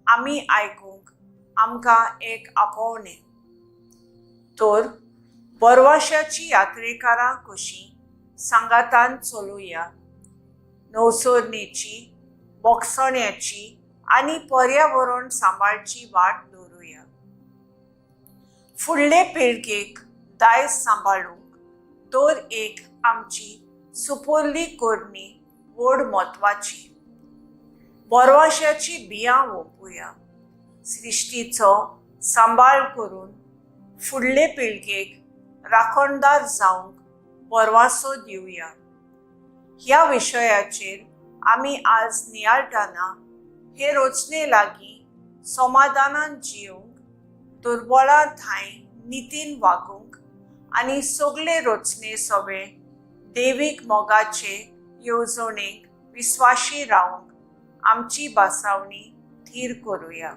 आमी आयकूंक आमकां एक आपोवणें. तर बरवाशाची यात्रेकारां कशीं सांगातान चलुया, नवसरणेची, बोगसण्याची आनी पर्यावरण सांबाळची वाट दवरुया. फुडले पिळगेक दायज सांबाळूंक दर एक आमची सुपुल्ली करणी व्हड म्हत्वाची. बरवाशाची बियां ओंपुया, सृश्टीचो सांबाळ करून फुडले पिळगेक राखणदार जावंक परवासो दिवया. ह्या विशयाचेर आमी आज नियाळटाना हे रचने लागीं समाधानान जियोंक, दुर्बळां ठांय नितीन वागूंक आनी सगळे रचने सवे देवीक मोगाचे येवजणेक विस्वाशी रावंक आमची भासावणी थीर करुया.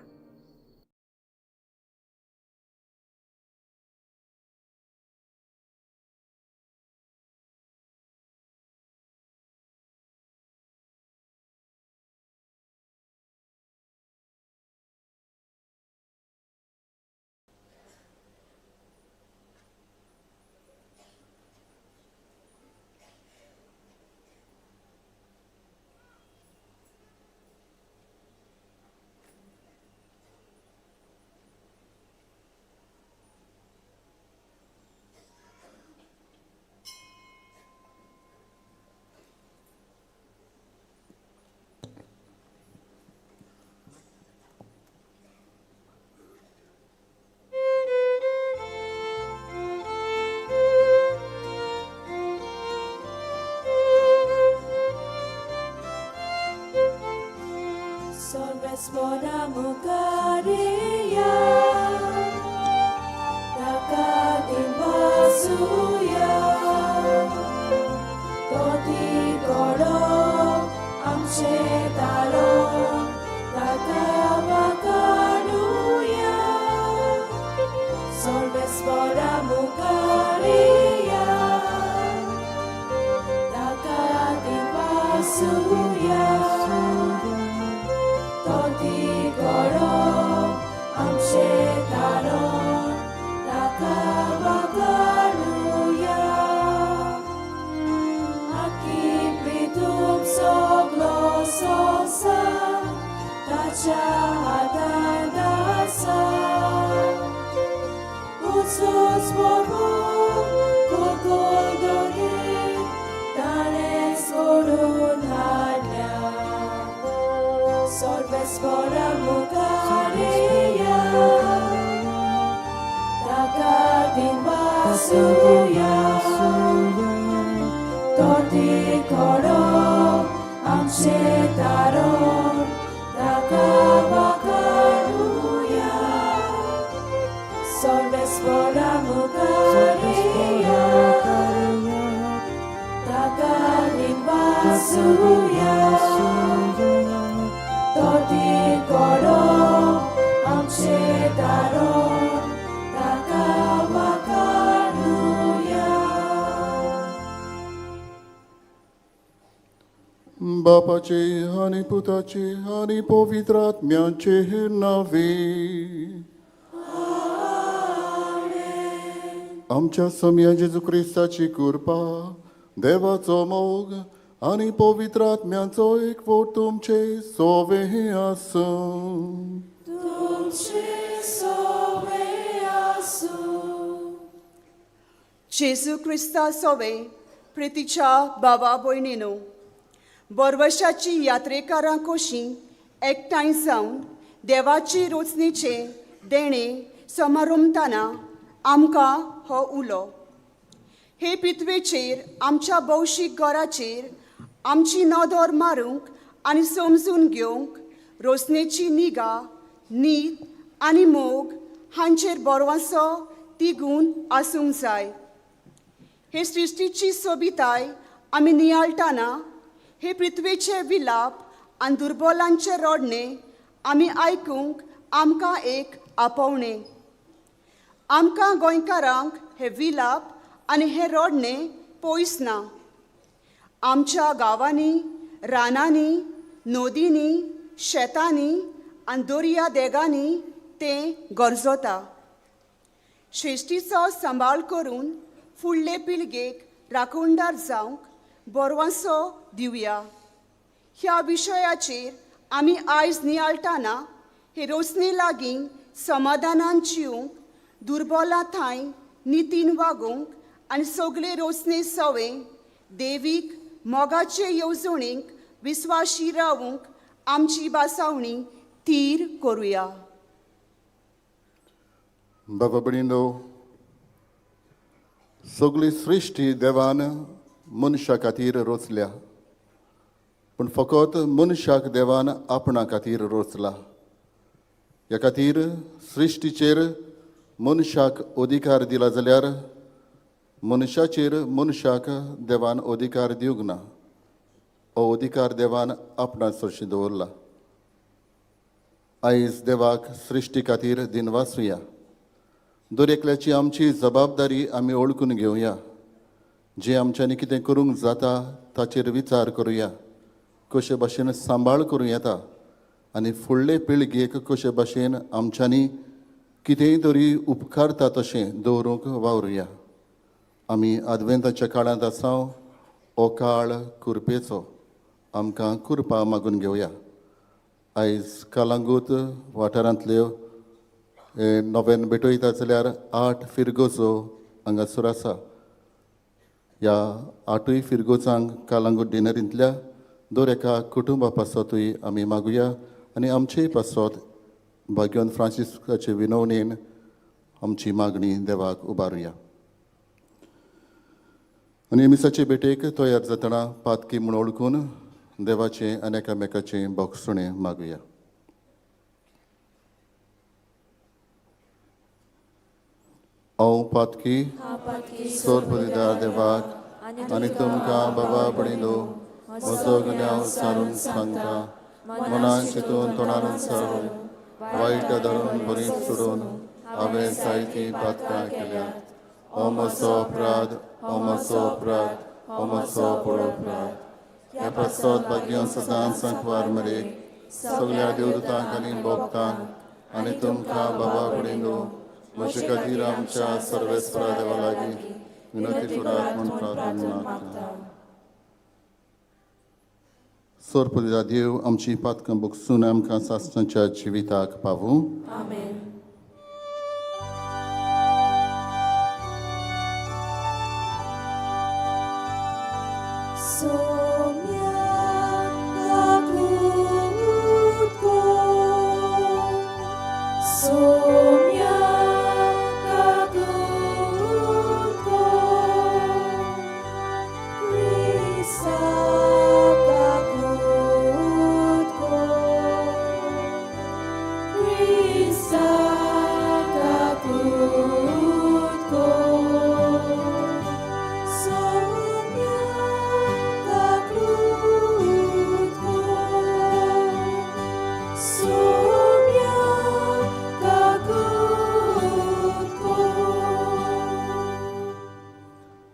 बापाचे आनी पुताचे आनी पवित्र आत्म्याचे नावे. आमच्या सम्या जेजू क्रिस्ताची कृपा, देवाचो मोग आनी पवित्र आत्म्याचो एकवट तुमचे सोवे आसूं. जेजू क्रिस्ता सोवे प्रितीच्या बाबा भयणीनो, बोरवशाची यात्रेकारां कशी एकठांय जावन देवाची रोचणेचे देणें समारंभताना आमकां हो उलो. हे पितवेचेर आमच्या भौशीक घराचेर आमची नदर मारूंक आनी समजून घेवंक रोसणेची निगा, नीत आनी मोग हांचेर बरवासो तिगून आसूंक जाय. हे सृश्टीची सोबिताय आमी नियाळटाना हे पृथ्वेचे विलाप आनी दुर्बलांचे रडणे आमी आयकूंक आमकां एक आपोवणें. आमकां गोंयकारांक हे विलाप आनी हे रडणे पयस ना. आमच्या गांवांनी, रानांनी, नदींनी, शेतांनी आनी दर्या देगांनी तें गरजता. श्रेश्ठीचो सांबाळ करून फुडले पिळगेक राखणदार जावंक बरवासो दिवया. ह्या विशयाचेर आमी आयज नियाळटाना हे रोसणे लागीं समाधानान जिवंक, दुर्बला थांय नितीन वागोवंक आनी सगळे रोसणे सवे देवीक मोगाचे येवजणेक विस्वाशी रावूंक आमची बासावणी थीर करुया. बाबा भयणीनो, सगळी सृश्टी देवान मनशा खातीर रचल्या, पूण फकत मनशाक देवान आपणा खातीर रचला. ह्या खातीर सृश्टीचेर मनशाक अधिकार दिला जाल्यार मनशाचेर मनशाक देवान अधिकार दिवंक ना. हो अधिकार देवान आपणा सरशी दवरला. आयज देवाक सृश्टी खातीर दिनवासुया. दर एकल्याची आमची जबाबदारी आमी वळखून घेवया. जें आमच्यांनी कितें करूंक जाता ताचेर विचार करुया, कशे भाशेन सांबाळ करूं येता आनी फुडले पिळगेक कशे भाशेन आमच्यांनी कितेंय तरी उपकारता तशें दवरूंक वावरुया. आमी आदवेंताच्या काळांत आसा. हो काळ कुरपेचो. आमकां कुरपा मागून घेवया. आयज कलांगूत वाठारांतल्यो नव्यान भेटयता जाल्यार 8 फिरगोजो हांगासर आसा. ह्या 8 फिरगोजांक कलांगूट डिनरींतल्या दर एका कुटुंबा पासतूय आमी मागुया आनी आमचेय पासत भाग्योन फ्रांसिस्काचे विनवणेन आमची मागणी देवाक उबारुया. आनी मिसाचे भेटेक तयार जातना पातकी म्हूण वळखून देवाचें आनी एकामेकाचें बोगसणें मागुया. हांव पातकी सोरपदिदार देवाक आनी तुमकां बाबा भयणीनो म्हजो गुन्यांव सारून सांगता. मनान चिंतून तोंडान सारून वायट धरून बरी सोडून हांवें जायतीं पातकां केल्यात. हो म्हजो अपराध, हो म्हजो अपराध, हो म्हजो व्हड अपराध. ह्या पासत भाग्य सदांच सांकवार मरेक सगळ्या देवदूतांक आनी भोगतांक आनी तुमकां बाबा भयणीनो म्हजे खातीर आमच्या सर्वेस्परा देवा लागीं विनंती करात म्हूण प्रार्थना मागता. सोरपदिदा देव आमची पातकां बगसून आमकां सासणाच्या जिविताक पावूं. आमेन.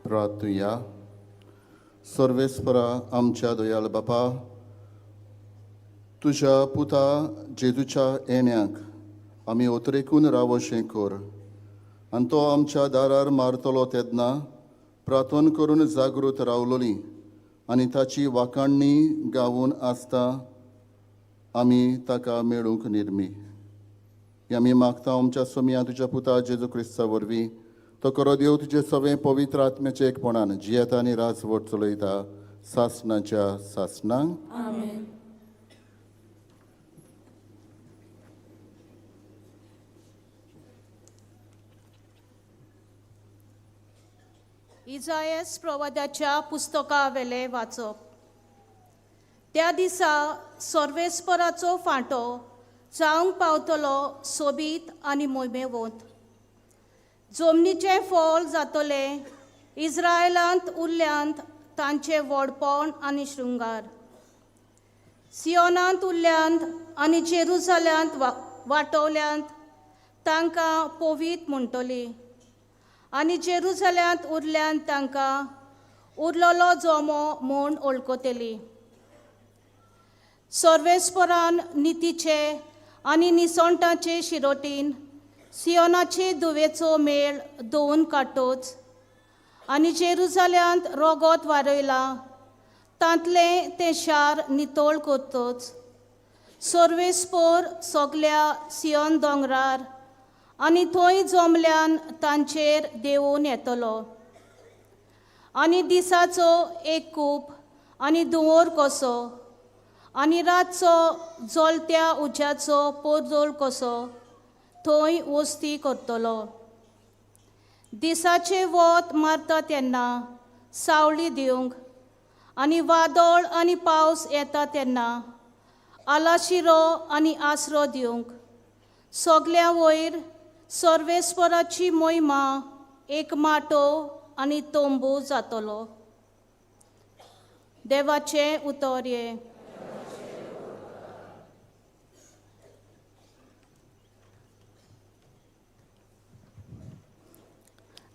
प्रार्थुया. सर्वेस्परा आमच्या दयाळ बापा, तुज्या पुता जेजूच्या येण्याक आमी ओतरेकून रावशें कर आनी तो आमच्या दारार मारतलो तेन्ना प्रार्थन करून जागृत रावलोली आनी ताची वाखाणणी गावून आसता आमी ताका मेळूंक निर्मी. हे आमी मागता आमच्या सोमया तुज्या पुता जेजू क्रिस्ता वरवीं. तो करो देव तुजे सगळें पवित्र आत्म्याचे एकपणान जियेता आनी राजवट चलयता सासणाच्या सासणांक. आमेन. इजायस प्रवादाच्या पुस्तकावेलें वाचप. त्या दिसा सर्वेस्पराचो फांटो जावंक पावतलो सोबीत आनी मोयमेवंत. जमनीचें फळ जातलें इस्रायलांत उरल्यांत तांचें व्हडपण आनी शृंगार. सियोनांत उरल्यांत आनी जेरुजाल्यांत वाटवल्यांत तांकां पवीत म्हणटली आनी जेरुजाल्यांत उरल्यांत तांकां उरलेलो जोमो म्हूण वळखतली. सर्वेस्परान नितीचे आनी निसोंटाचे शिरोटीन सियोनाचे दुवेचो मेळ धुवून काडटोच आनी जेरुजाल्यांत रोगोत वारयलां तांतलें तें शार नितळ करतोच. सर्वेस्पोर सगल्या सियोन दोंगरार आनी थंय जमल्यान तांचेर देंवून येतलो आनी दिसाचो एक कूप आनी धुंवोर कसो आनी रातचो जलत्या उज्याचो पोरजोल कसो थंय वस्ती करतलो. दिसाचें वत मारता तेन्ना सावळी दिवंक आनी वादळ आनी पावस येता तेन्ना आलाशिरो आनी आसरो दिवंक सगल्या वयर सर्वेस्वराची मोहिमा एक माटो आनी तंबू जातलो. देवाचें उतर हें.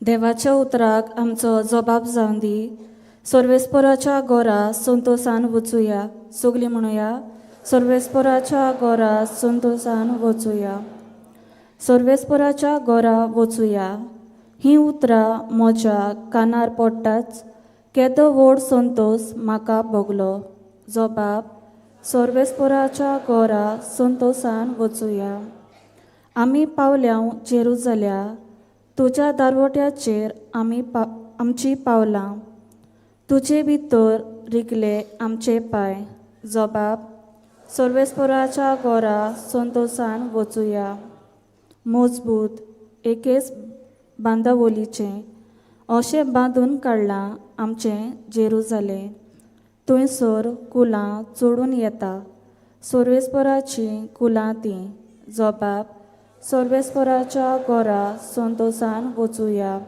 देवाच्या उतराक आमचो जबाब जावन दी. सर्वेस्पराच्या गोरा संतोसान वचुया. सगलीं म्हणुया, सर्वेस्पराच्या गोरा संतोसान वचुया, सर्वेस्पराच्या गोरा वचुया. हीं उतरां म्हज्या कानार पडटाच केदो व्हड संतोस म्हाका भोगलो. जबाब सर्वेस्पराच्या गोरा संतोसान वचुया. आमी पावल्या जेरुजाल्या, तुज्या दारवट्याचेर आमी आमची पावलां, तुजे भितर रिगले आमचे पांय. जबाब सर्वेस्पराच्या गोरा संतोसान वचुया. मजबूत एकेच बांदावलीचें अशें बांदून काडलां आमचें जेरुजालें. थंयसर कुलां चडून येता, सर्वेस्पराचीं कुलां तीं. जबाब सर्वेस्पराच्या गोरा संतोसान वचुया.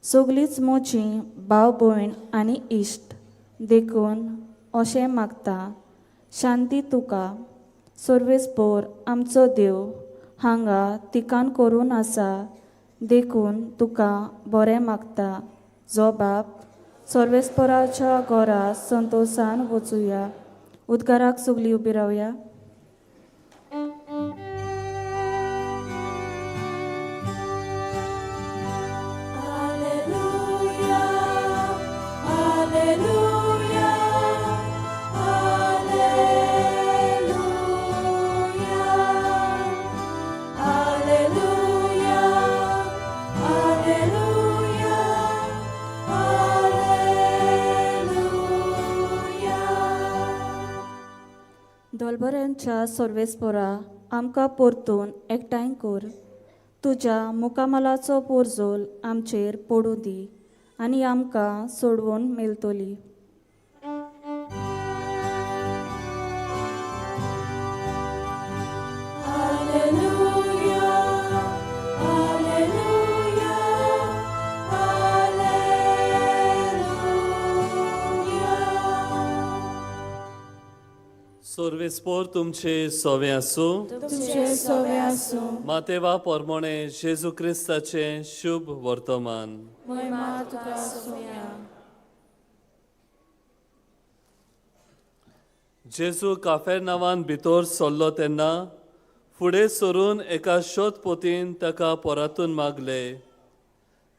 सगलींच म्हजीं भाव भयण आनी इश्ट, देखून अशें मागता, शांती तुका. सर्वेस्पोर आमचो देव हांगा तिकान करून आसा, देखून तुका बरें मागता. जबाब सर्वेस्पराच्या गोरा संतोसान वचुया. उद्गाराक सगलीं उबी रावया. दोलबऱ्यांच्या सर्वेस्पोरा आमकां परतून एकठांय कर. तुज्या मुखामलाचो पोरजोल आमचेर पडूं दी आनी आमकां सोडवून मेळटली. सर्वेस्पोर तुमचे सोवे आसूं. मातेवा पोरमोणे जेजू क्रिस्ताचें शुभ वर्तमान. जेजू काफेर नांवान भितर सरलो तेन्ना फुडें सरून एका शोधपोतीन ताका परतून मागले,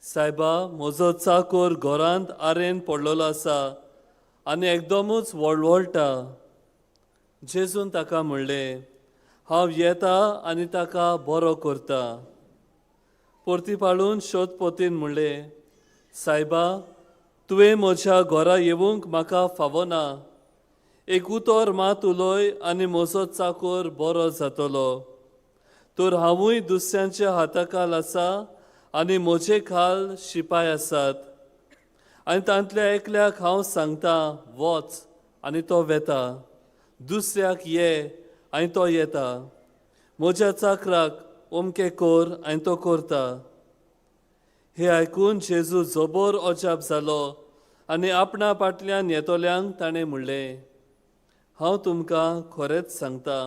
सायबा, म्हजो चाकोर घरांत आरेन पडलेलो आसा आनी एकदमूच वळवळटा. जेजून ताका म्हणलें, हांव येता आनी ताका बरो करता. परती पाळून शोधपोतीन म्हणलें, सायबा, तुवें म्हज्या घरा येवंक म्हाका फावना. एक उतर मात उलय आनी म्हजो चाकोर बरो जातलो. तर हांवूय दुसऱ्यांच्या हाताखाल आसा आनी म्हजे खाल शिपाय आसात आनी तांतल्या एकल्याक हांव सांगता वच आनी तो वेता, दुसऱ्याक ये आनी तो येता, म्हज्या चाकराक अमकें कर आनी तो करता. हें आयकून जेजू जबर अजाप जालो आनी आपणा फाटल्यान येतल्यांक ताणें म्हणलें, हांव तुमकां खरेंच सांगता,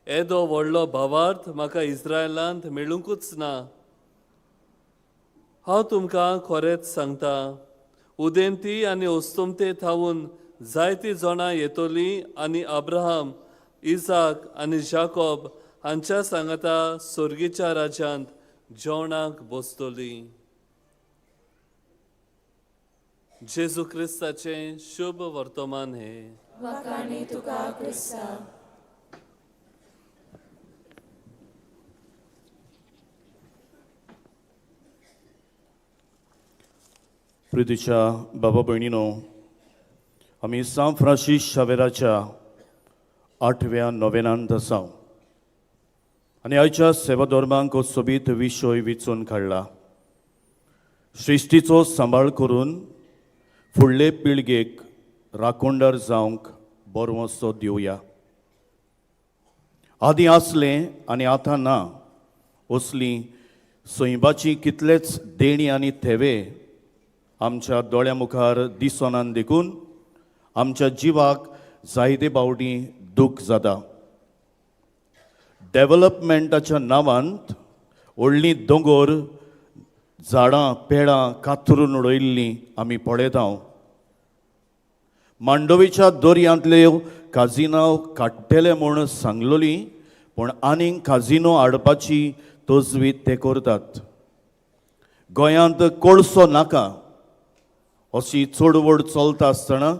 येदो व्हडलो भावार्थ म्हाका इस्रायलांत मेळुंकूच ना. हांव तुमकां खरेंच सांगता, उदेंती आनी अस्तमते थावन जायतीं जाणां येतलीं आनी अब्राहम, इजाक आनी जाकोब हांच्या सांगाता सोर्गीच्या राज्यांत जेवणाक बसतलीं. जेजू क्रिस्ताचें शुभ वर्तमान हें. प्रितीच्या बाबा भयणीनो, आमी सांत फ्रांसीस शावेराच्या आठव्या नोवेनांत आसा आनी आयच्या सेवा धर्मांक हो सोबीत विशय विचून काडला. सृश्टीचो सांबाळ करून फुडले पिळगेक राखणदार जावंक बरवसो दिवया. आदीं आसलें आनी आतां ना असलीं सैमाची कितलेच देणी आनी थेवे आमच्या दोळ्या मुखार दिसनात, देखून आमच्या जिवाक जायते फावटी दूख जाता. डेवलपमेंटाच्या नांवांत व्हडलीं दोंगोर, झाडां पेडां कातरून उडयल्लीं आमी पळयता. मांडवीच्या दर्यांतल्यो काजिनाव काडटले म्हूण सांगलोली, पूण आनीक काजिनो हाडपाची तजवीज ते करतात. गोंयांत कोळसो नाका अशी चळवळ चलता आसतना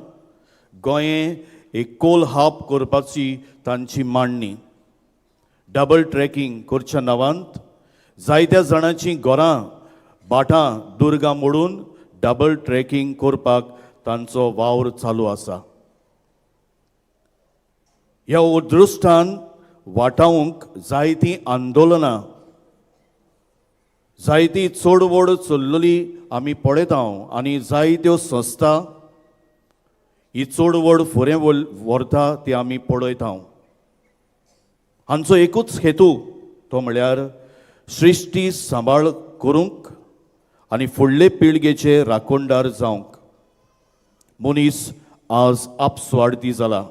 गोंयें एक कोल हाप करपाची तांची मांडणी. डबल ट्रॅकिंग करच्या नांवांत जायत्या जाणांचीं घरां, भाटां, दुर्गां मोडून डबल ट्रॅकिंग करपाक तांचो वावर चालू आसा. ह्या अदृश्टान वाटावंक जायतीं आंदोलनां, जायती चळवळ चल्लली आमी पळयता आनी जायत्यो संस्था ही चळवळ फुडें व्हरता ती आमी पळयता. हांचो एकूच हेतू, तो म्हळ्यार सृश्टी सांबाळ करूंक आनी फुडले पिळगेचे राखणदार जावंक. मनीस आज आपस्वार्थी जाला,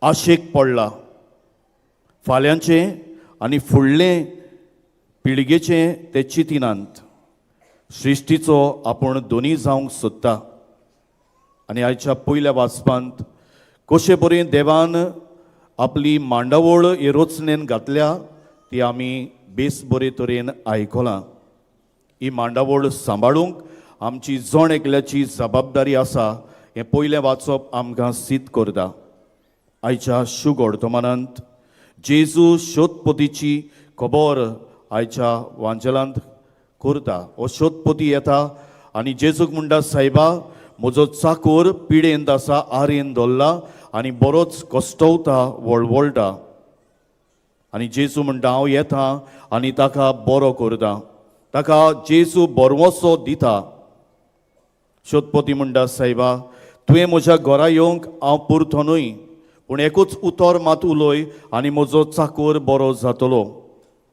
आशेक पडला. फाल्यांचें आनी फुडले पिळगेचें ते चिंतिनात. सृश्टीचो आपूण दोनी जावंक सोदता. आनी आयच्या पयल्या वाचपांत कशे बरी देवान आपली मांडावळ हे रचनेन घातल्या ती आमी बेस बरे तरेन आयकलां. ही मांडावळ सांबाळूंक आमची जण एकल्याची जबाबदारी आसा हें पयलें वाचप आमकां सीत करता. आयच्या शुभ वर्तमानांत जेजू शोधपतीची खबर आयच्या वांजेलांत करता. हो शोधपती येता आनी जेजूक म्हणटा, सायबा, म्हजो चाकोर पिडेंत आसा, आरेन धरला आनी बरोच कश्टवता, वळवळटा. आनी जेजू म्हणटा, हांव येता आनी ताका बरो करता. ताका जेजू बरवसो दिता. शोधपती म्हणटा, सायबा, तुवें म्हज्या घरा येवंक हांव पुरतो न्हय, पूण एकूच उतर मात उलय आनी म्हजो चाकोर बरो जातलो.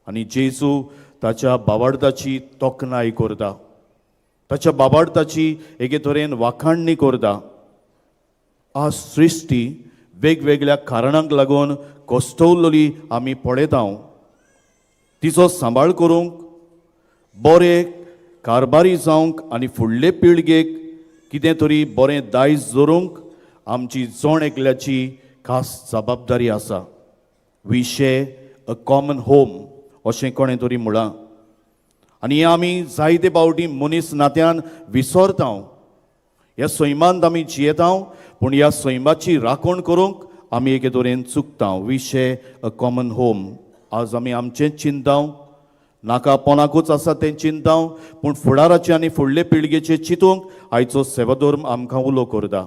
आनी जेजू ताच्या बावार्थाची तोखणाय करता, ताच्या बाबार्थाची एके तरेन वाखाणणी करता. आज सृश्टी वेगवेगळ्या कारणांक लागून कश्टवलेली आमी पळयता. तिचो सांबाळ करूंक, बरे कारभारी जावंक आनी फुडले पिळगेक कितें तरी बरें दायज दवरूंक आमची जण एकल्याची खास जबाबदारी आसा. We share a common home अशें कोणें तरी म्हळां आनी हें आमी जायते फावटी मनीस नात्यान विसरता. ह्या सैमांत आमी जियेता, पूण ह्या सैमाची राखण करूंक आमी एके तरेन चुकता. We share a common home. आज आमी आमचेंच चिंताव, नाका पोनाकूच आसा तें चिंताव, पूण फुडाराचें आनी फुडले पिळगेचें चिंतूंक आयचो सेवाधर्म आमकां उलो करता.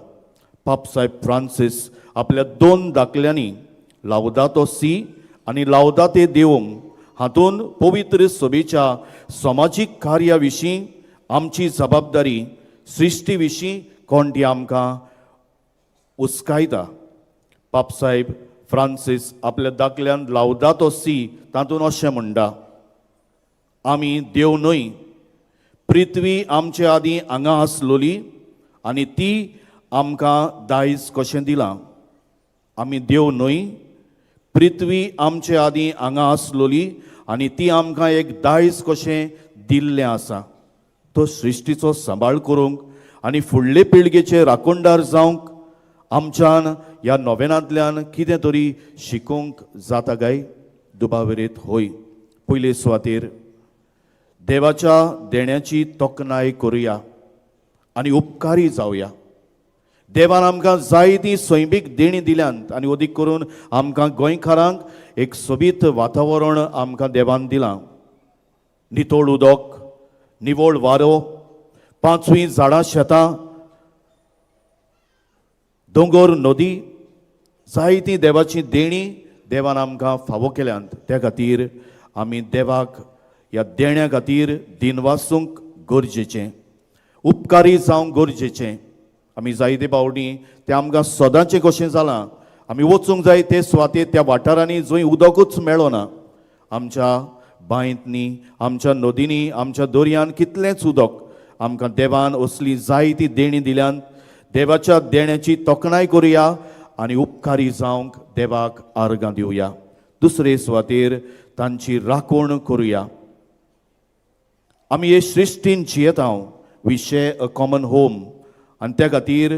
पाप साहेब फ्रांसीस आपल्या दोन दाखल्यांनी, लावदातो सी आनी लावदाते देवम, हातून पवित्र सभेच्या समाजीक कार्या विशीं आमची जबाबदारी, सृश्टी विशीं कोण ती आमकां उस्कायता. पापसाहेब फ्रांसीस आपल्या दाखल्यान लावदातो सी तातूंत अशें म्हणटा, आमी देव न्हय. पृथ्वी आमचे आदीं हांगा आसलोली आनी ती आमकां दायज कशें दिलां. आमी देव न्हय. पृथ्वी आमचे आदीं हांगा आसलोली आनी ती आमकां एक दायज कशें दिल्लें आसा. तो सृश्टीचो सांबाळ करूंक आनी फुडले पिळगेचे राखणदार जावंक आमच्यान ह्या नोवेनांतल्यान कितें तरी शिकोवंक जाता काय? दुबाविरेत होय. पयले सुवातेर देवाच्या देण्याची तोखणाय करुया आनी उपकारी जावया. देवान आमकां जायतीं सैमीक देणीं दिल्यांत आनी अदीक करून आमकां गोंयकारांक एक सोबीत वातावरण आमकां देवान दिलां. नितळ उदक, निवळ वारो, पांचवीं झाडां शेतां, दोंगर, नदी, जायतीं देवाचीं देणीं देवान आमकां फावो केल्यांत. त्या खातीर आमी देवाक ह्या देण्या खातीर दिनवासूंक गरजेचें, उपकारी जावंक गरजेचें. आमी जायते पावटी तें आमकां सदांचें कशें जालां, आमी वचूंक जाय ते सुवातेर त्या वाठारांनी जंय उदकूच मेळना. आमच्या बांयंतनी, आमच्या नदींनी, आमच्या दर्यान कितलेंच उदक आमकां देवान असली जायती देणीं दिल्यान. देवाच्या देण्याची तोखणाय करुया आनी उपकारी जावंक देवाक आर्गां दिवया. दुसरे सुवातेर तांची राखण करुया. आमी हे सृश्टीन जियेता, we share a common home, आनी त्या खातीर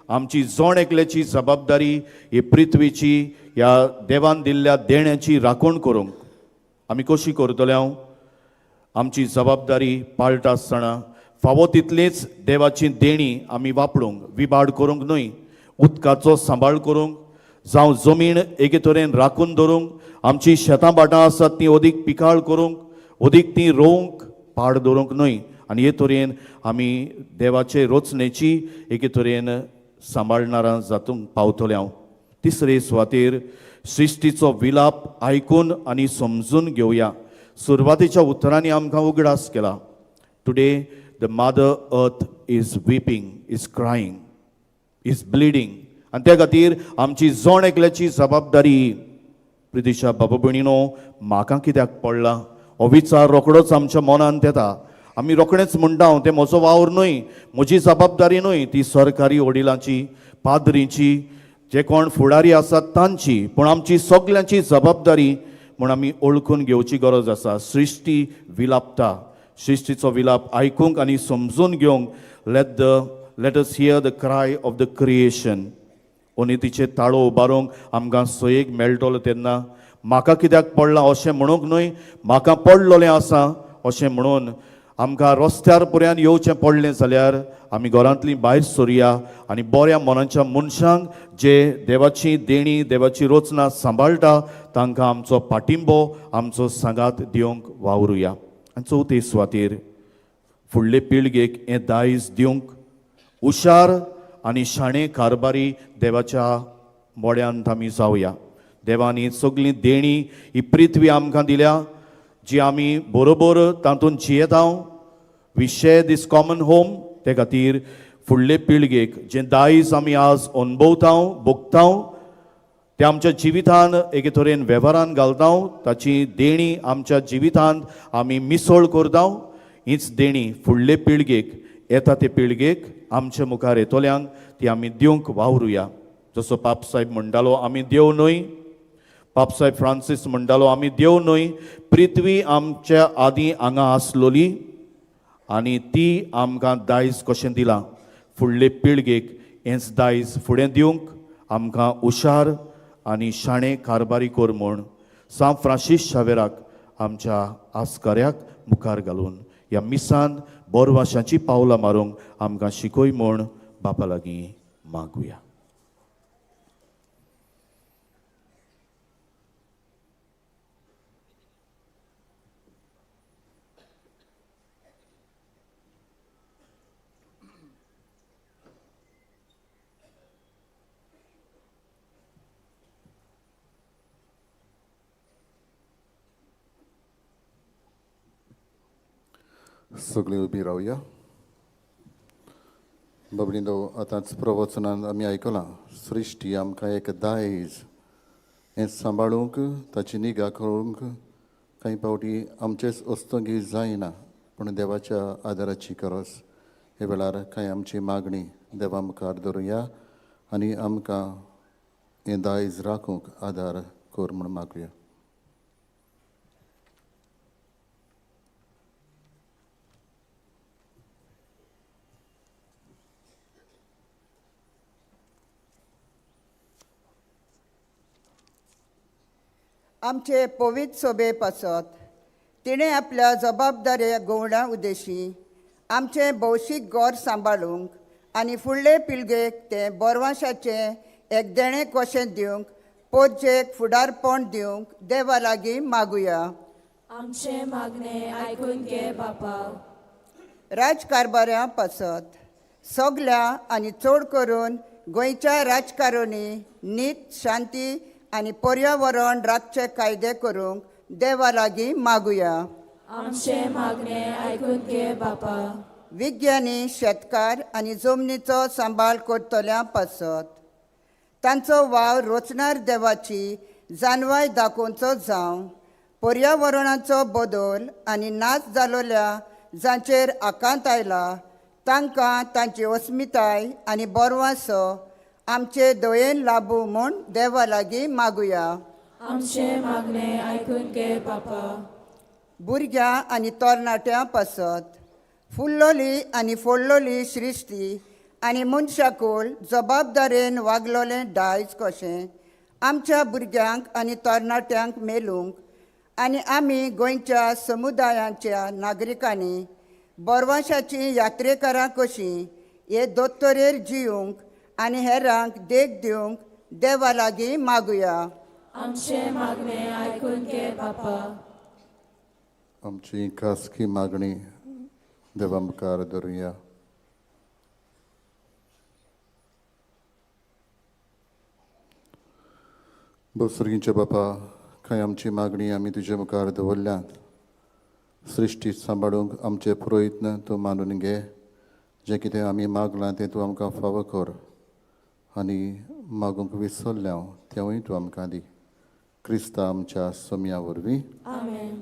आमची जण एकल्याची जबाबदारी ही पृथ्वीची ह्या देवान दिल्ल्या देण्याची राखण करूंक. आमी कशी करतले? हांव आमची जबाबदारी पाळटा आसतना फावो तितलीच देवाची देणी आमी वापरूंक, विबाड करूंक न्हय. उदकाचो सांबाळ करूंक जावं जमीन एके तरेन राखून दवरूंक, आमची शेतां भाटां आसात ती अदीक पिकाळ करूंक, अदीक ती रोवंक, पाड दवरूंक न्हय. आनी हे तरेन आमी देवाचे रचनेची एके तरेन सांबाळणारां जातूंक पावतले. हांव तिसरे सुवातेर सृश्टीचो विलाप आयकून आनी समजून घेवया. सुरवातेच्या उतरांनी आमकां उगडास केला. Today the mother earth is weeping, is crying, is bleeding. आनी त्या खातीर आमची जण एकल्याची जबाबदारी. प्रितिशा बाबा भयणीनो, म्हाका कित्याक पडला हो विचार रोखडोच आमच्या मनांत येता. आमी रोखडेच म्हणटा, हांव तें म्हजो वावर न्हय, म्हजी जबाबदारी न्हय, ती सरकारी वडिलांची, पाद्रींची, जे कोण फुडारी आसात तांची. पूण आमची सगल्यांची जबाबदारी म्हूण आमी ओळखून घेवची गरज आसा. सृश्टी विलापता. सृश्टीचो विलाप आयकूंक आनी समजून घेवंक let us hear the cry of the creation. ओनितीचे ताळो उबारूंक आमकां सोयेक मेळटलो तेन्ना म्हाका कित्याक पडलां अशें म्हणूंक न्हय, म्हाका पडलोलें आसा अशें म्हणून आमकां रस्त्यार पर्यंत येवचें पडलें जाल्यार आमी घरांतलीं भायर सरुया आनी बऱ्या मनाच्या मनशांक जे देवाची देणी, देवाची रचना सांबाळटा तांकां आमचो पाटिंबो, आमचो सांगात दिवंक वावरुया. आनी चवथे सुवातेर फुडले पिळगेक हें दायज दिवंक हुशार आनी शाणे कारभारी देवाच्या मोड्यांत आमी जावया. देवान ही सगळीं देणी, ही पृथ्वी आमकां दिल्या जी आमी बरोबर तातूंत जियेता. We share this common home. ते खातीर फुडले पिळगेक जें दायज आमी आज अणभवता, भोगता, ते आमच्या जिवितान एके तरेन वेव्हारान घालता, ताची देणी आमच्या जिवितांत आमी मिसळ करता. हीच देणी फुडले पिळगेक, येता ते पिळगेक, आमच्या मुखार येतल्यांक ती आमी दिवंक वावरुया. जसो पापसाहेब म्हणटालो, आमी देव न्हय. पापसाहेब फ्रांसीस म्हणटालो, आमी देव न्हय. पृथ्वी आमच्या आदीं हांगा आसलोली आनी ती आमकां दायज कशें दिलां, फुडले पिळगेक हेंच दायज फुडें दिवंक आमकां हुशार आनी शाणे कारभारी कर म्हूण सांत फ्रांसीस शावेराक आमच्या आस्काऱ्याक मुखार घालून ह्या मिसान बोरवाशांची पावलां मारूंक आमकां शिकय म्हूण बापा लागीं मागुया. सगळीं उबी रावया. बाबडींदो, आतांच प्रवचनान आमी आयकलां, सृश्टी आमकां एक दायज. हें सांबाळूंक, ताची निगा करूंक कांय फावटी आमचेच अस्तंगी जायना, पूण देवाच्या आदाराची गरज. हे वेळार कांय आमची मागणी देवा मुखार धरुया आनी आमकां हें दायज राखूंक आदार कर म्हूण मागुया. आमचे पवित्र सोबे पासत तिणें आपल्या जबाबदाऱ्या गवणा उद्देशी आमचें भौशीक घर सांबाळूंक आनी फुडले पिळगेक तें बोरवांशाचें एक देणें कशें दिवंक पोरजेक फुडारपण दिवंक देवा लागीं मागुया. आमचें मागणें आयकून घे बापा. राजकारभाऱ्यां पासत सगल्या आनी चड करून गोंयच्या राजकारणी नीत शांती आनी पर्यावरण राखचे कायदे करूंक देवा लागीं मागुया. आमचें मागणें आयकून घे बापा. विज्ञानी शेतकार आनी जमनीचो सांबाळ करतल्यां पासत तांचो वावर रचणार देवाची जानवाय दाखोवचो जावं पर्यावरणाचो बदल आनी नाच जालोल्या जांचेर आकांत आयला तांकां तांची अस्मिताय आनी बरवासो आमचे दयेन लाबू म्हूण देवा लागीं मागुया. आमचें मागणें आयकून घे बापा. भुरग्यां आनी तरणाट्यां पासत फुल्लोली आनी फोडलोली सृश्टी आनी मनशाकूल जबाबदारेन वागलोलें दायज कशें आमच्या भुरग्यांक आनी तरणाट्यांक मेलूंक आनी आमी गोंयच्या समुदायांच्या नागरिकांनी बोरवांशाचीं यात्रेकारां कशीं हे दोतोरेर जियूंक आनी हेरांक देख दिवंक देवा लागीं मागुया. आमचें मागणें आयकून घे बापा. आमची खासगी मागणी देवा मुखार धरुया. बोसर्गींच्या बापा, खंय आमची मागणी आमी तुजे मुखार दवरल्यात. सृश्टी सांबाळूंक आमचे प्रयत्न तूं मानून घे. जें कितें आमी मागलां तें तूं आमकां फावो कर आनी मागूंक विसरलें हांव तेंवूय तूं आमकां दी. क्रिस्ता आमच्या सोम्या वरवीं. आमेन.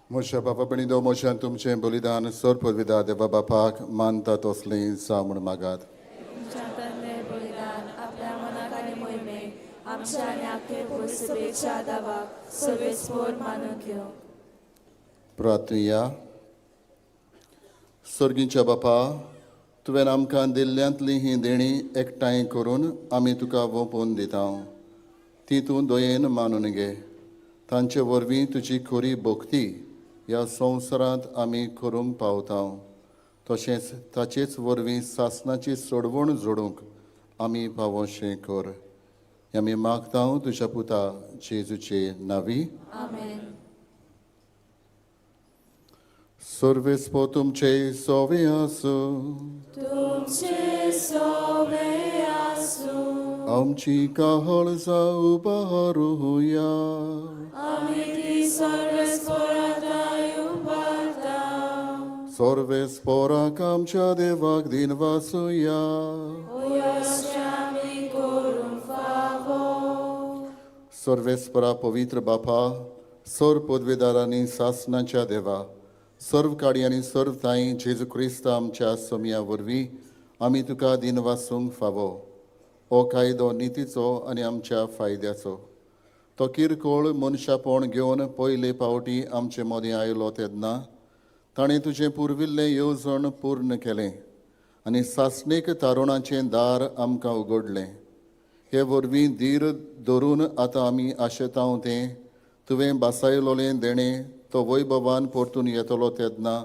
मोशा बापा बणी दो मोशान तुमचें बलिदान सोर पदविदा देवा बापाक मानता तसलें जावं म्हूण मागात. तुमच्या बलिदान आपल्या मनाक आनी मोहिमेक आमच्या आनी आख्खे पुरसभेच्या दावाक सर्वेस्पोर मानून घेवं. प्रार्थुया. सर्गीच्या बापा, तुवें आमकां दिल्ल्यांतलीं हीं देणीं एकठांय करून आमी तुका वोंपून दिता. ती तूं दयेन मानून घे. तांचे वरवीं तुजी खरी भक्ती ह्या संवसारांत आमी करूंक पावता. तशेंच ताचेच वरवीं सासणाची सोडवण जोडूंक आमी पावोशें कर. आमी मागता तुज्या पुता जेजूचे नावी. आमेन. सर्वेस्पो तुमचे सोवे आसूं. तुमचे सोवे आसूं. आमची काहळ जावं बहारुया. आमी ती सर्वेस्पोराताय उबारता. सर्वेस्पोराक आमच्या देवाक दिन वासुया. आमी करूंक फावो. सर्वेस्परा पवित्र बापा, सर्व पदवेदारांनी सासणाच्या देवा, सर्व काडी आनी सर्व ताई जेजू क्रिस्त आमच्या सोमया वरवीं आमी तुका दिन वासूंक फावो. हो कायदो नितीचो आनी आमच्या फायद्याचो. तो किरकोळ मनशापण घेवन पयले फावटी आमचे मदीं आयलो तेन्ना ताणें तुजें पुर्विल्लें येवजण पूर्ण केलें आनी सासणीक तारुणाचें दार आमकां उगडलें. हे वरवीं धीर धरून आतां आमी आशेतांव तें तुवें बासायलोलें देणें तो वैभवान परतून येतलो तेन्ना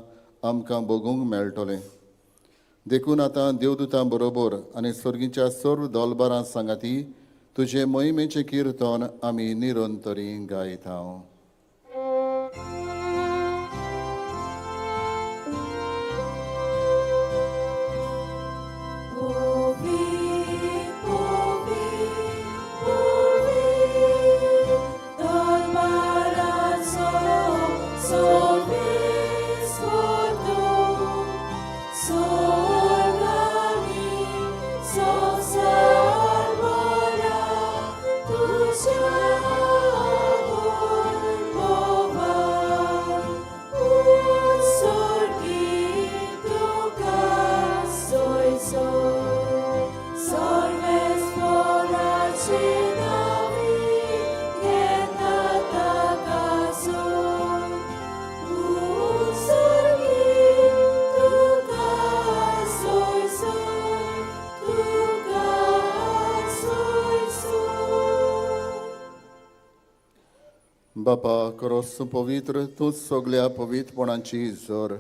आमकां भोगूंक मेळटलें. देखून आतां देवदूतां बरोबर आनी सर्गीच्या सर्व दोलबारां सांगाती तुजे मोहिमेचें किर्तन आमी निरंतरी गायता. बापा करोस पवित्र तूंच सगल्या पवित्रपणाची जोर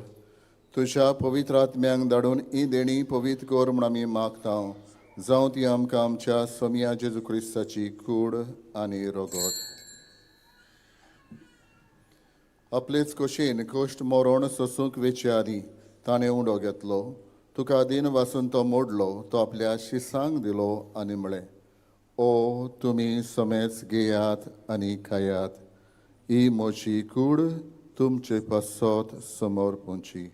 तुज्या पवित्र आत्म्यांक धाडून ही देणी पवित्र कर म्हूण आमी मागता, जावं ती आमकां आमच्या सोमिया जेजू क्रिस्ताची कूड आनी रगत. आपलेच कशेन कश्ट मरण सोसूंक वेचे आदीं ताणें उंडो घेतलो, तुका दीन वासून तो मोडलो, तो आपल्या शिसांक दिलो आनी म्हळें, ओ तुमी समेच घेयात आनी खायात, ही म्हजी कूड तुमचे पासत समोर पोंची.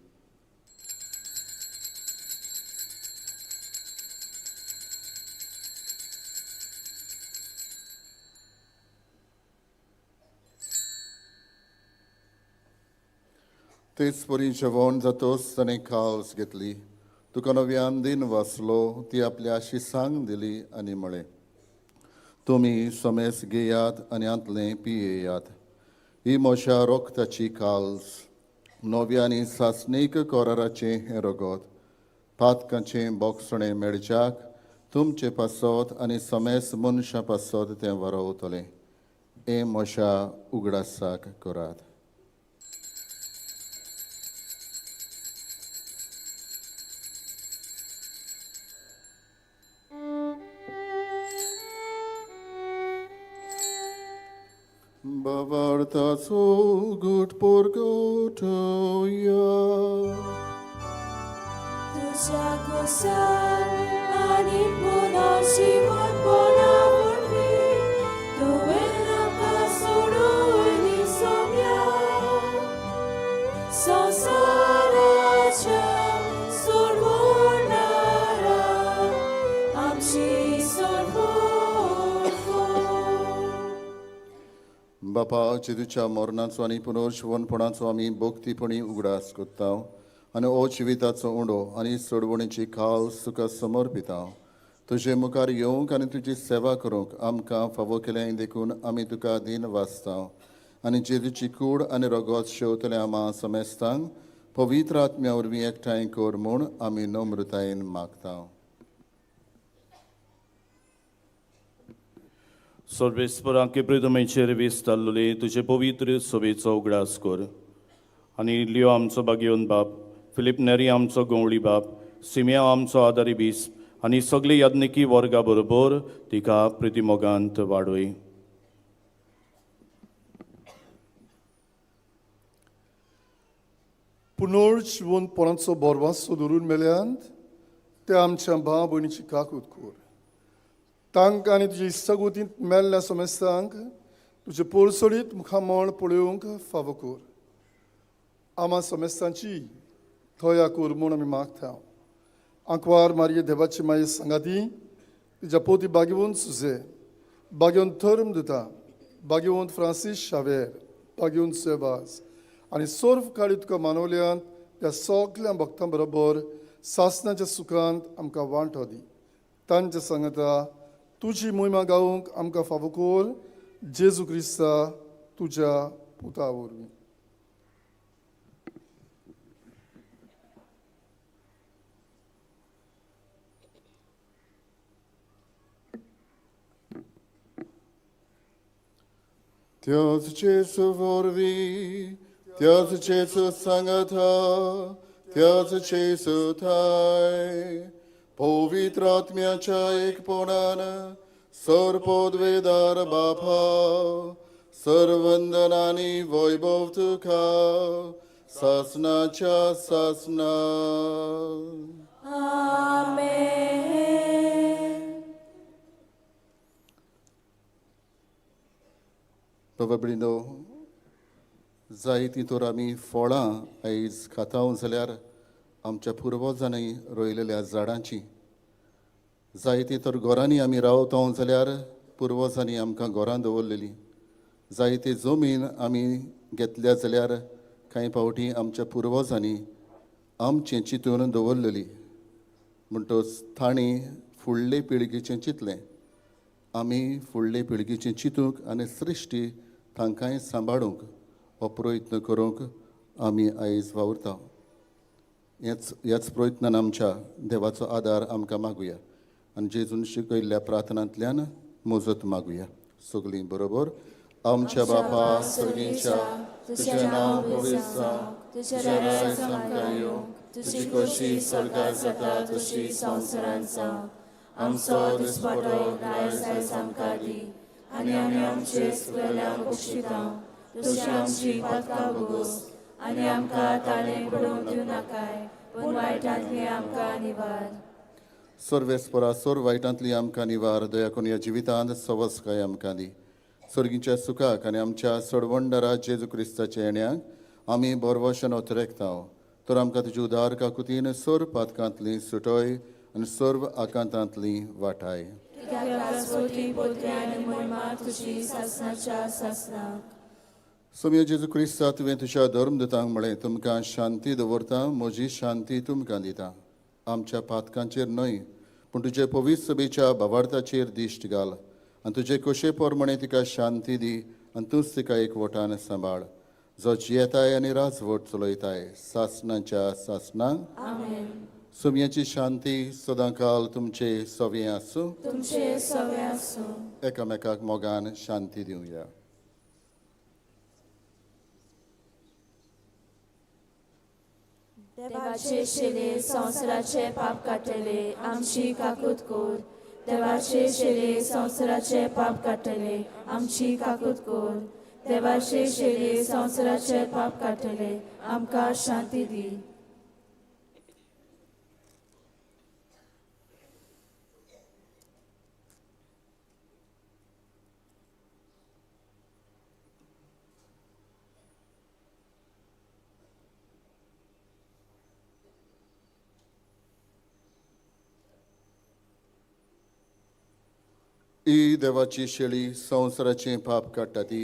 तेच परी जेवण जातोच ताणें काल्स घेतली, तुका नव्यान दिन वाचलो, ती आपल्या शिसांक दिली आनी म्हळें, तुमी समेस घेयात आनी हांतलें पियेयात, ही म्हज्या रोगताची काल्स, नव्या आनी सासणीक कराराचें हें रगत, पातकांचें बोगसणें मेळच्याक तुमचे पासत आनी समेस मनशां पासत तें वरवतलें. हें म्हज्या उगडासाक करात. Bavartaço gut porgotoia. तुझ्या कुसान आनी पुनर्जिवंतपणा वरवीं तुवें आमकां सोडून सोम्या संवसाराच्या सोडवणारा आमची सोडवण कर. बापा जेजूच्या मरणाचो आनी पुनर्जिवनपणाचो आमी भक्तीपणी उगडास करता आनी ओ जिविताचो उंडो आनी सोडवणीची खाल तुका समर्पिता. तुजे मुखार येवंक आनी तुजी सेवा करूंक आमकां फावो केलें देखून आमी तुका दीन वाचता आनी जेजूची कूड आनी रगत शेवतले आमा समेस्तांक पवित्र आत्म्या वरवीं एकठांय कर म्हूण आमी नम्रतायेन मागता. सर्वेस्परांके प्रितमेचेर वीस ताल्लोले तुजे पवित्र सभेचो उगडास कर आनी लियो आमचो बागेवन बाप, फिलीप नेरी आमचो गंवळी बाप, सिमिया आमचो आदारी बीस आनी सगळे याज्ञिकी वर्गा बरोबर तिका प्रितिमोगांत वाडय. पुनर्जिवंतपणाचो बोरवासो धरून मेल्यांत ते आमच्या भाव भयणीची काकूत कर. तांकां आनी तुजे इश्टागोतींत मेल्ल्या समेस्तांक तुजे पोरसोडीत मुखामळ पळोवंक फावो कर. आमा समेस्तांची थया कर म्हूण आमी मागता. आंकवार मारये देवाची माये सांगाती तिच्या पोती बागेवन सुजे, बागेवन थर्म दिता, बागेवन फ्रांसीस शावेर, बागेवन सेवास आनी सर्व काळी तुका मानवल्यांत त्या सगल्या भक्तां बरोबर सासणाच्या सुखांत आमकां वांटो दी. तांच्या सांगता तुजी मोहिमा गावंक आमकां फावो कर. जेजू क्रिस्ता तुज्या पुता वरवीं. त्याच जेजू वरवीं, त्याच जेजू सांगाता, त्याच जेजू थाय, पवित्र आत्म्याच्या एकपणान सर्वपदवेदार बापा, सर्वंदनानी वैभव तुका सासनाच्या सासना. बाबा भयणीनो, जायतीं तर आमी फळां आयज खाता जाल्यार आमच्या पुर्वजांनी रोयलेल्या झाडांची, जायतीं तर घरांनी आमी रावता जाल्यार पुर्वजांनी आमकां घरां दवरलेलीं, जायती जमीन आमी घेतल्या जाल्यार कांय फावटी आमच्या पुर्वजांनी आमचें चिंतून दवरलेली. म्हणटच तांणी फुडले पिळगेचें चिंतलें, आमी फुडले पिळगेचें चिंतूंक आनी सृश्टी तांकांय सांबाळूंक हो प्रयत्न करूंक आमी आयज वावुरता. ह्याच प्रयत्नान आमच्या देवाचो आदार आमकां मागुया आनी जेजून शिकयल्ल्या प्रार्थनांतल्यान मजत मागुया. सगळीं बरोबर. आमच्या बापा सर्गीच्या, तुजें नांव पवित्र जावं, तुजें राज आमकां येवं, तुजी खोशी स्वर्गार जाता तशी संवसारांत जावं. आमचो दिसपटो आयज आयज आमकां दी आनी आमी आमचे चुकलेल्यांक बक्षिता तशी आमची पातकां भोगोस आनी आमकां ताणें पडोवंक दिवं नाकाय, पूण वायटांतली आमकां निवार. सर्वेस्परा सोर वायटांतली आमकां निवार, दया करून ह्या जिवितांत सवसकाय आमकां दी. सर्गीच्या सुखाक आनी आमच्या सडवंडरा जेजू क्रिस्ताच्या येण्याक आमी बरवशन अतिरेकता. तर आमकां तुजी उदार काकुतीन सर्व पातकांतली सुटय आनी सर्व आकांतांतली वाटाय. सोमया जेजू क्रिस्ता, तुवें तुज्या धर्मदूतांक म्हळें, तुमकां शांती दवरता, म्हजी शांती तुमकां दिता. आमच्या पातकांचेर न्हय पूण तुजे पवित्र सभेच्या भावार्थाचेर दिश्ट घाल आनी तुजे कोशे प्रमाणे तिका शांती दी आनी तूंच तिका एकवटान सांबाळ, जो जियेताय आनी राजवट चलयताय सासणाच्या सासणांक. सोमयाची शांती सदांकाल तुमचे सवे आसूं. तुमचे सवे आसूं. एकामेकाक मोगान शांती दिवया. देवाचे शेले संवसाराचे पाप काडटले, आमची काकूत कोर. देवाचे शेले संवसाराचे पाप काडटले, आमची काकूत कोर. देवाचे शेले संवसाराचे पाप काडटले, आमकां शांती दी. ही देवाची शेळी संवसाराचें पाप काडटा ती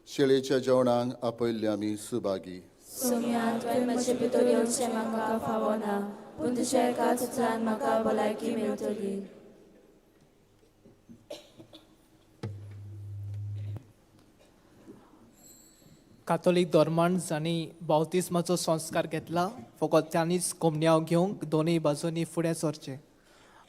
शेळेच्या जेवणाक आपयल्ले आमी सुभागी. सोम्या, तुवें म्हजे भितर येवचें म्हाका फावना, पूण तुज्या एकाच उतरान म्हाका भलायकी मेळटली. कातोलीक धर्मान जांणी बावतिस्माचो संस्कार घेतला फकत तांणीच कोमन्यांव घेवंक दोनूय बाजूंनी फुडें सरचें.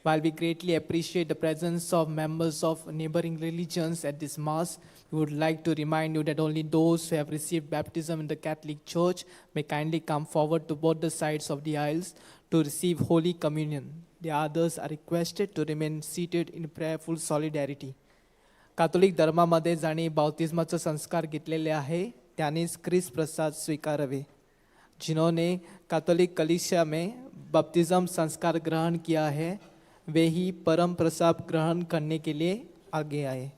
While we greatly appreciate the presence of members of neighboring religions at this Mass, we would like to remind you that only those who have received baptism in the Catholic Church may kindly come forward to both the sides of the aisles to receive Holy Communion. The others are requested to remain seated in prayerful solidarity. Catholic धर्मामध्ये जांणी बाप्तिस्माचो संस्कार घेतलेले आहे त्यांनीच क्रिस्त प्रसाद स्वीकारावे. जिन्होंने Catholic कलीसिया में baptism संस्कार ग्रहण किया है वे ही परम प्रसाद ग्रहण करने के लिए आगे आए.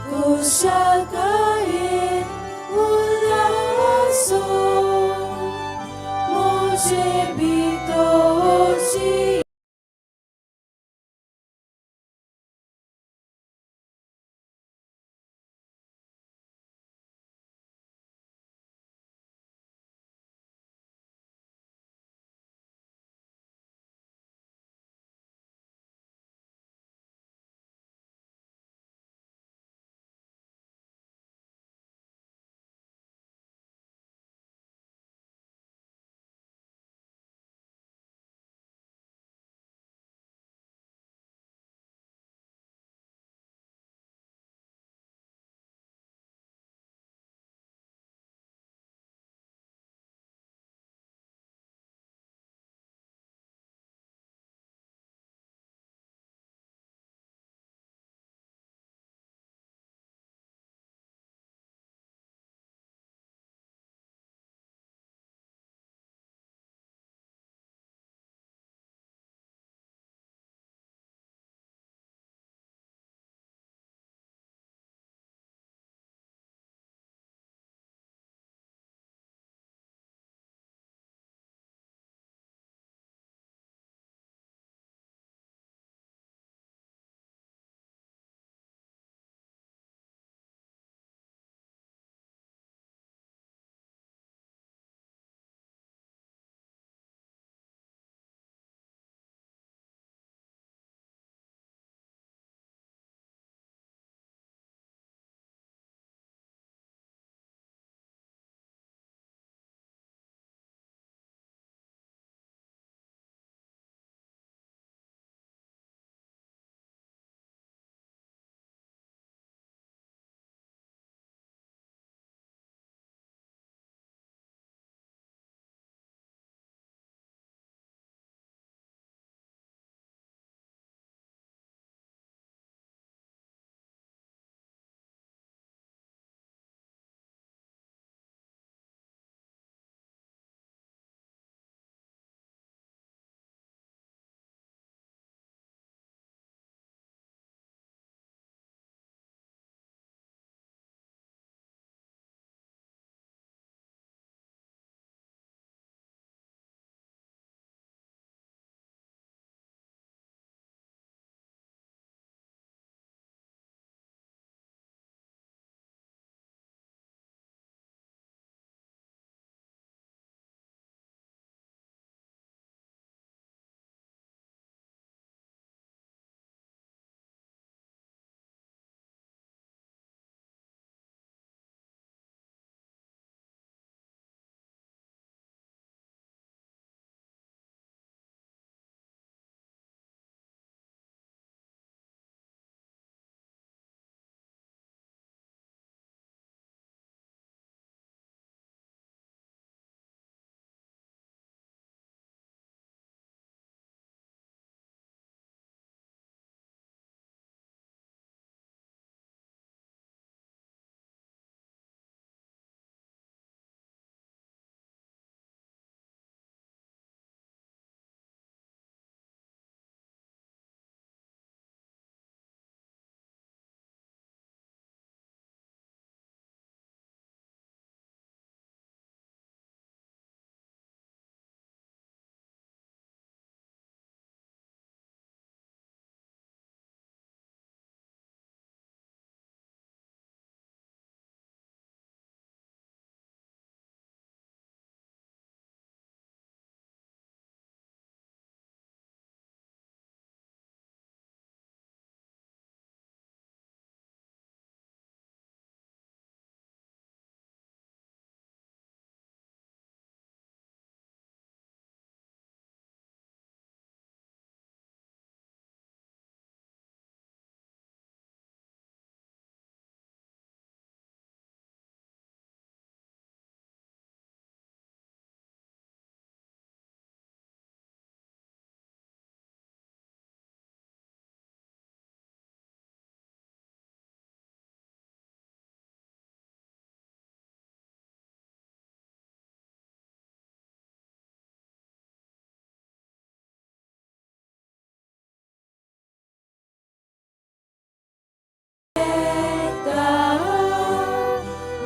Kusha आमचे भितरची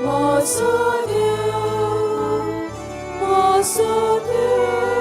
मोसो देव, मोसो देव.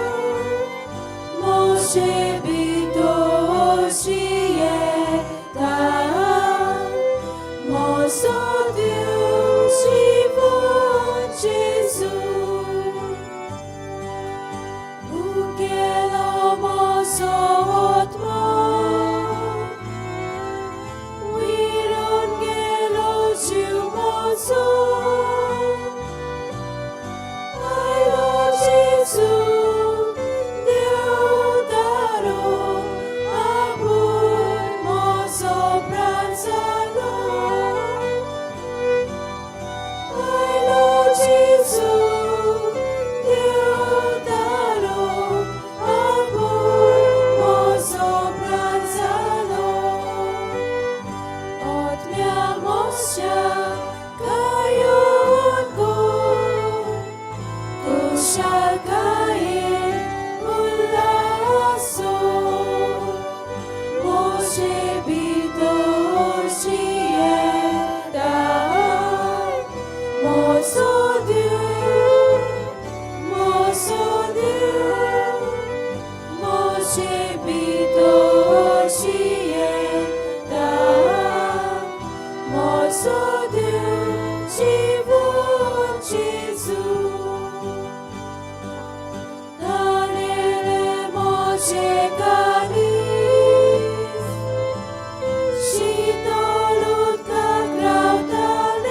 म्हजें काळीज शीतळ उदकाक रावतालें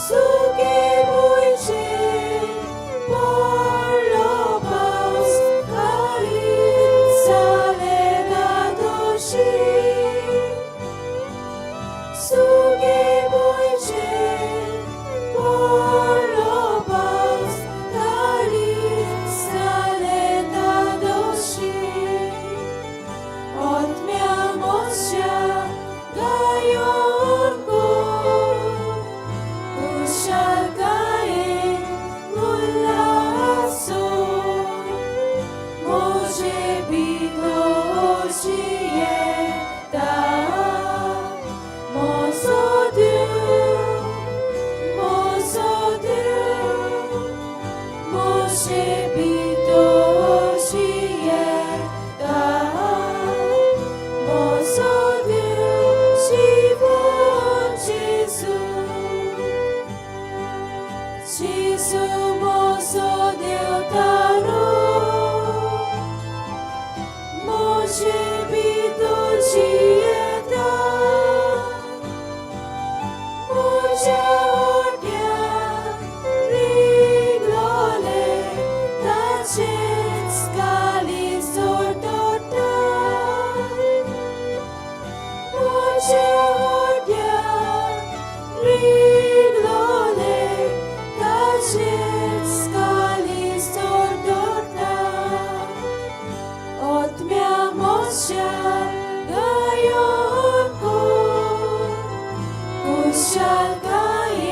सुके भुंयचेर पडलो पावस काळीज जालें धादोशी सुके भुंयचेर पडलो पावस काळीज जालें धादोशी आत्म्या म्हज्या गायोन कोर कुशालकायेन उल्हासो म्हजे भितर जियेता म्हजो देव म्हजो देव म्हजे भितर जियेता म्हजो देव जिवन जेजू जेजू म्हजो देवतारो म्हजे भितर जियेता म्हज्या ओट्यान रिगलोलें ताचेंच काळीज धडधडटा म्हज्या ओट्यान रिगलोलें ताचेंच काळीज धडधडटा आत्म्या म्हज्या गायोन कोर कुशालकायेन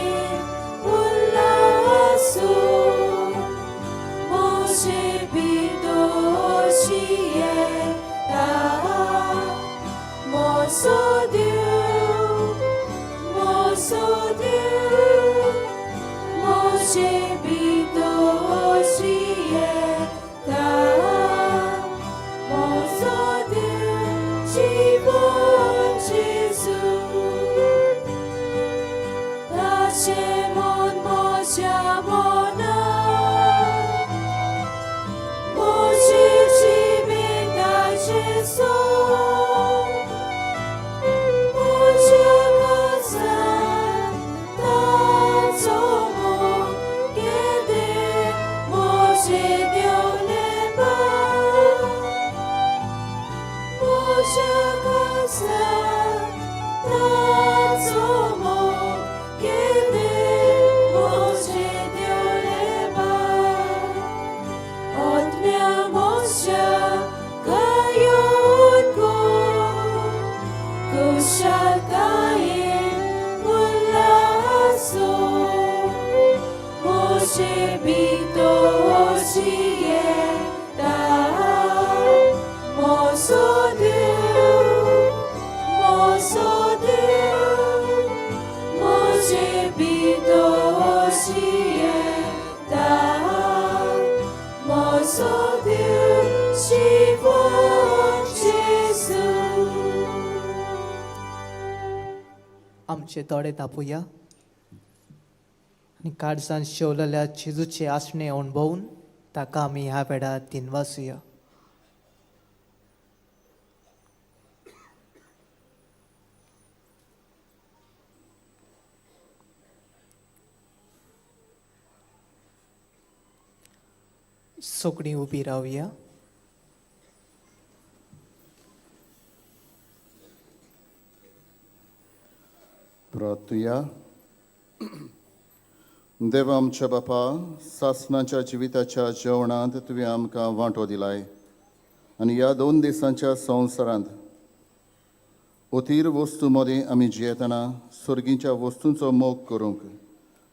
उल्हासो म्हजे भितर जियेता म्हजो देव म्हजो देव म्हजे भितर जियेता म्हजो देव जिवन जेजू ताचें मन म्हज्या मनांत म्हजे जिबेक ताचें सोद म्हज्या काळजांत ताचो मोग केदें म्हजें देवलेपण म्हज्या काळजांत ताचो मोग केदें म्हजें देवलेपण आत्म्या म्हज्या गायोन कोर कुशालकायेन उल्हासो म्हजे भितर जियेता म्हजो देव म्हजो देव म्हजे भितर जियेता म्हजो देव जिवन जेजू आमचे दोळे धांपुया आनी काळजान शेवलेल्या जेजूचे आसणे अणभवून ताका आमी ह्या वेळार दिनवासुया. सगळीं उबी रावया. प्रार्थुया. देवा आमच्या बापा, सासणाच्या जिविताच्या जेवणांत तुवें आमकां वांटो दिलाय आनी ह्या 2 दिसांच्या संवसारांत अतीर वस्तू मदीं आमी जियेतना सर्गीच्या वस्तूंचो मोग करूंक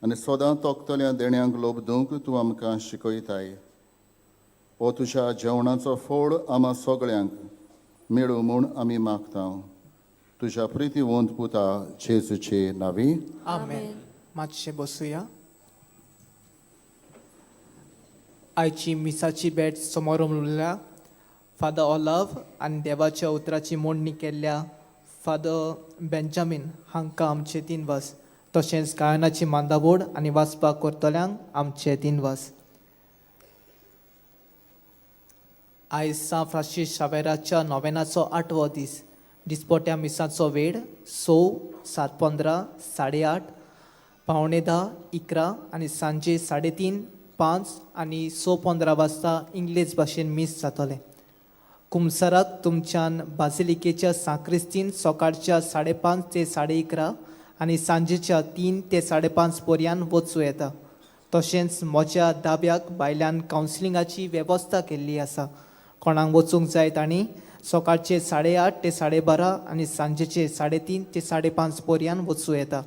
आनी सदां तोखतल्या देण्यांक लोब दिवंक तूं आमकां शिकयताय. हो तुज्या जेवणाचो फोड आमा सगळ्यांक मेळूं म्हूण आमी मागता, तुज्या प्रितीवंत पुता जेजूचे नांवी. आमेन. मातशें बसुया. आयची मिसाची भेट समोर उरल्या फादर ओलव आनी देवाच्या उतराची मोडणी केल्ल्या फादर बेंजामीन हांकां आमचे दिनवास. तशेंच गायनाची मांदावड आनी वाचपाक करतल्यांक आमचे दिनवास. आयज सांत फ्रांसीस शावेराच्या नोवेनाचो आठवो दीस. दिसपोट्या मिसाचो वेळ 6, 7:15, 8:30, 9:45, 11 आनी सांजे 3:30, 5 आनी 6:15 वाजता इंग्लीश भाशेन मीस जातलें. कुमसराक तुमच्यान बाजिलिकेच्या सांक्रिस्तीन सकाळच्या 5:30 ते 11:30 आनी सांजेच्या 3 ते 5:30 पर्यंत वचूं येता. तशेंच म्हज्या दाब्याक भायल्यान कावन्सिलिंगाची वेवस्था केल्ली आसा. कोणाक वचूंक जाय तांणी सकाळचे 8:30 ते 12:30 आनी सांजेचे 3:30 ते 5:30 पर्यंत वचूं येता.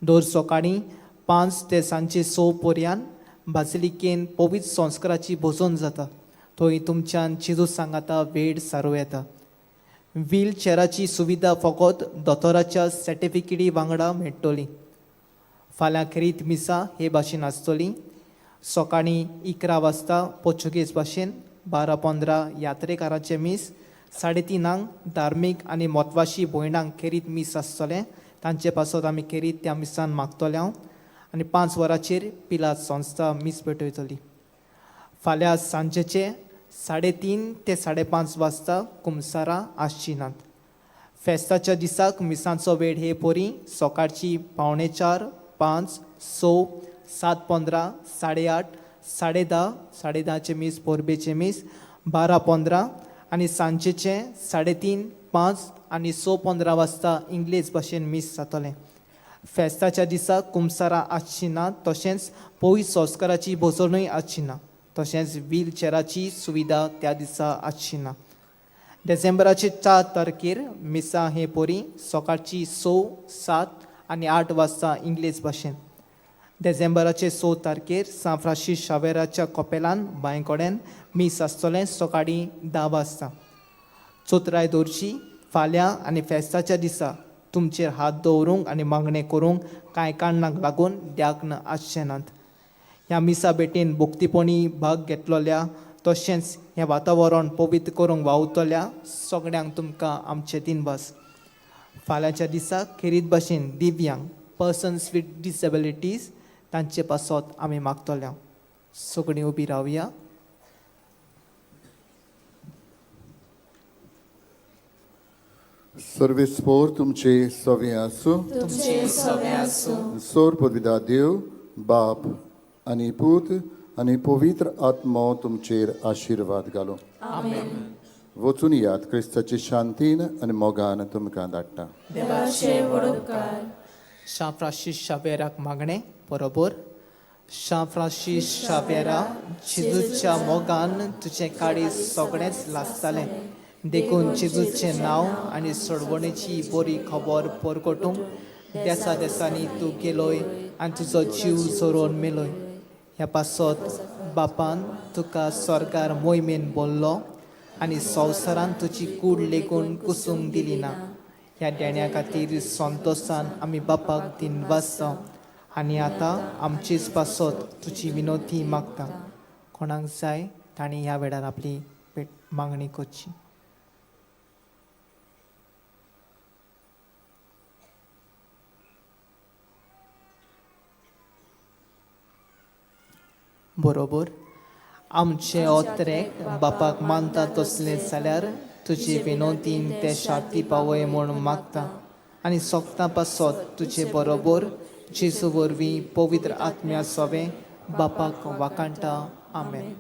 दर सकाळीं 5 ते सांजे 6 पर्यंत बाजिलिकेन पवित्र संस्काराची भोजन जाता. थंय तुमच्यान जेजू सांगाता वेळ सारूं येता. व्हील चॅराची सुविधा फकत दोतोराच्या सर्टिफिकेटी वांगडा मेळटली. फाल्यां खेरीत मिसां हे भाशेन आसतली. सकाळीं 11 वाजता पोर्चुगेज भाशेन, 12:15 यात्रेकारांचें मीस, 3:30 धार्मीक आनी म्हत्वाशी भयणांक खेरीत मीस आसतलें. तांचे पासत आमी खेरीत त्या मिसान मागतले हांव. आनी 5 वरांचेर पिलाद संस्था मीस पेटयतली. फाल्यां सांजेचे 3:30 ते 5:30 वाजता कुमसारां आसची नात. फेस्ताच्या दिसाक मिसांचो वेळ हे परी सकाळची 3:45, 5, 6, 7:15, 8:30, 10:30, 10:30 मीस, परबेचें मीस, 12:15 आनी सांजेचें 3:30, 5 आनी 6:15 वाजता इंग्लीश भाशेन मीस जातलें. फेस्ताच्या दिसा कुमसारां आसची ना. तशेंच पयस संस्काराची भोजनूय आसची ना. तशेंच व्हील चॅराची सुविधा त्या दिसा आसची ना. डिसेंबराचे 4 तारखेर मिसां हे परी सकाळची 6, 7 आनी 8 वाजता इंग्लीश भाशेन. डिसेंबराचे 6 तारखेर सांत फ्रांसीस शावेराच्या कपेलान बांय कडेन मीस आसतलें सकाळीं 10 वाजता. चोत्राय दवरची फाल्यां आनी फेस्ताच्या दिसा तुमचेर हात दवरूंक आनी मागणें करूंक कांय कारणांक लागून द्याग्न आसचे नात. ह्या मिसा भेटेन भक्तीपणी भाग घेतलेल्या तशेंच हें वातावरण पवित्र करूंक वावुरतल्या सगळ्यांक तुमकां आमचे दिनवास. फाल्यांच्या दिसा खेरीत भाशेन दिव्यांग पर्सन्स वीथ डिसेबिलिटीज तांचे पासत आमी मागतल्या. सगळीं उबी रावया. सर्वेस्पोर तुमचे सवे आसूं. तुमचे सवे आसूं. सोर पुरविदा देव बाप आनी पूत आनी पवित्र आत्मो तुमचेर आशिर्वाद घालूं. आमेन. वचून यात क्रिस्ताची शांतीन आनी मोगान तुमकां धाडटा. देवाचे व्हड उपकार. सांत फ्रांसीस शावेराक मागणें बरोबर. सांत फ्रांसीस शावेरा, जेजूच्या मोगान तुजें काळीज सगळेंच लासतालें. देखून जेजूचें नांव आनी सोडवणेची बरी खबर परगटूंक देसा देसांनी तूं गेलोय आनी तुजो जीव झरोवन मेलोय. ह्या पासत बापान तुका स्वर्गार मोहिमेन बोल्लो आनी संवसारान तुजी कूड लेगून कुसूंक दिली ना. ह्या देण्या खातीर संतोसान आमी बापाक दिनवासता आनी आतां आमचेच पासत तुजी विनोती मागता. कोणाक जाय तांणी ह्या वेळार आपली मागणी करची. बरोबर आमचे ओत्रेक बापाक मानता तसलें जाल्यार तुजे विनोदीन ते शांती पावय म्हूण मागता आनी सोगतां पासत तुजे बरोबर जेजू वरवीं पवित्र आत्म्या सोवें बापाक वाकाणटा. आमेन.